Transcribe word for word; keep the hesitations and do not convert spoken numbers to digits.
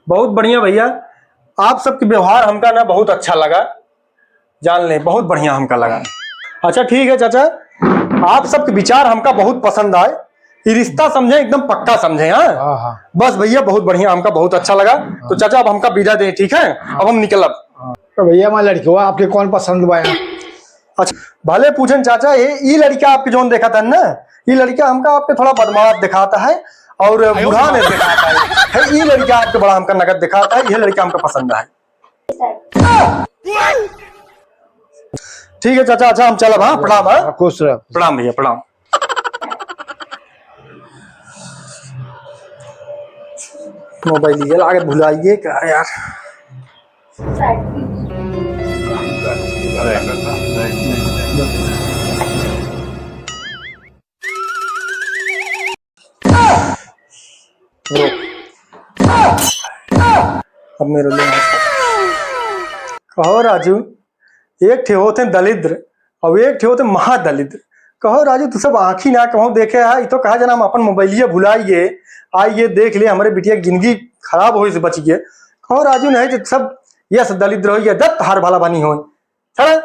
बहुत बढ़िया भइया, आप सबके व्यवहार हमका ना बहुत अच्छा लगा, जान ले, बहुत बढ़िया हमका लगा। अच्छा ठीक है चाचा, आप सबके विचार हमका बहुत पसंद आए, ई रिश्ता समझे, एकदम पक्का समझे, हाँ? हाँ, हाँ। बस भइया, बहुत बढ़िया, हमका बहुत अच्छा लगा। तो चाचा, अब हमका विदा दे, ठीक है? हाँ। अब हम निकलब। हाँ। तो भइया, हमार लड़कवा आपके कौन पसंद बा? अच्छा, भले पूछन चाचा, ये, ई लड़का आपके जौन देखत हन ना, ई लड़का हमका आपके थोड़ा बदमाश देखात है और बूढ़ा नहीं देखात है। है, ई लड़का आपके बड़ा हमका नगद देखात है, ये लड़का हमका पसंद है। ठीक है चाचा, अच्छा हम चलब, हाँ, प्रणाम, हाँ? हाँ, खुश रह। प्रणाम भइया, प्रणाम। मोबाइल ये लागे भुलाइए का यार। अब मेरो ले। कहो राजू, एक ठे होते दलिद्र और एक ठे होते महादलिद्र। कहो राजू, तू सब आँखी ना कहूँ देखे है, ई तो कहा जना हम अपन मोबाइलिया भुलाइए, आइए देख ले, हमरे बिटिया की जिंदगी खराब होए से बचिए। कहो राजू, नहीं तो सब यस दलिद्र होइए, दत्त हार भाला बनी होए। चला।